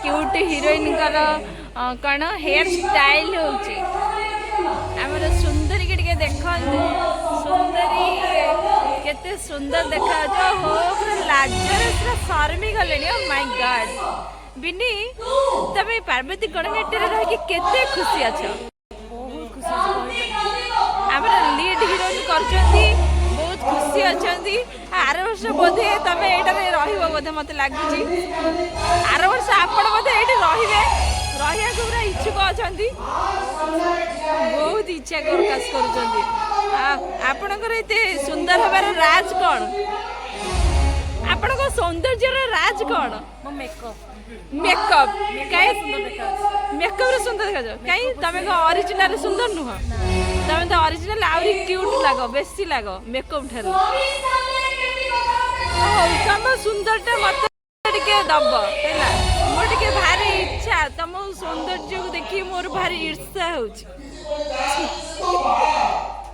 Cute ହିରୋଇନଙ୍କର କ'ଣ hair style ହେଉଛି। ଆମର ସୁନ୍ଦରୀକି ଟିକେ ଦେଖନ୍ତୁ। ସୁନ୍ଦରୀ କେତେ ସୁନ୍ଦର ଦେଖାଯାଉଛି। ହୋ, ପୁରା ଲାଜରେ ପୁରା ସରମି ଗଲେଣି। ଓ ମାଇ ଗଡ୍! ବିନି, ତମେ ପାର୍ବତୀ ଗଣନାଟ୍ୟରେ ରହିକି କେତେ ଖୁସି ଅଛ? ବହୁତ ଖୁସି ଅଛି, କହିପାରିବି। ଆମର ଲିଡ୍ ହିରୋଇନ କରୁଛନ୍ତି, ବହୁତ ଖୁସି ଅଛନ୍ତି। ଆର ବର୍ଷ ବୋଧେ ତମେ ଏଇଟାରେ ରହିବ ବୋଧେ, ମତେ ଲାଗୁଛି। ଆର ବର୍ଷ ଆପଣ ବୋଧେ ଏଇଠି ରହିବେ, ରହିବାକୁ ପୁରା ଇଚ୍ଛୁକ ଅଛନ୍ତି, ବହୁତ ଇଚ୍ଛା ପ୍ରକାଶ କରୁଛନ୍ତି। ଆପଣଙ୍କର ଏତେ ସୁନ୍ଦର ହେବାର ରାଜ କ'ଣ? ଆପଣଙ୍କ ସୌନ୍ଦର୍ଯ୍ୟର ରାଜ କ'ଣ? ମୋ ମେକଅପ୍। ମେକଅପ୍ କାଇଁ? ସୁନ୍ଦର ଦେଖାଯାଉଛି। ମେକଅପ୍ରେ ସୁନ୍ଦର ଦେଖାଯାଉ କାଇଁ? ତମେ କଣ ଅରିଜିନାଲ ସୁନ୍ଦର ନୁହଁ? ତମେ ତ ଅରିଜିନାଲ ଆହୁରି କ୍ୟୁଟ୍ ଲାଗ, ବେଶୀ ଲାଗ ମେକଅପ୍ ଠାରୁ। ହଉ, ତମ ସୁନ୍ଦରଟା ମତେ ଟିକେ ଦବ ହେଲା। ମୋର ଟିକେ ଭାରି ଇଚ୍ଛା, ତମ ସୌନ୍ଦର୍ଯ୍ୟକୁ ଦେଖି ମୋର ଭାରି ଈର୍ଷା ହଉଛି।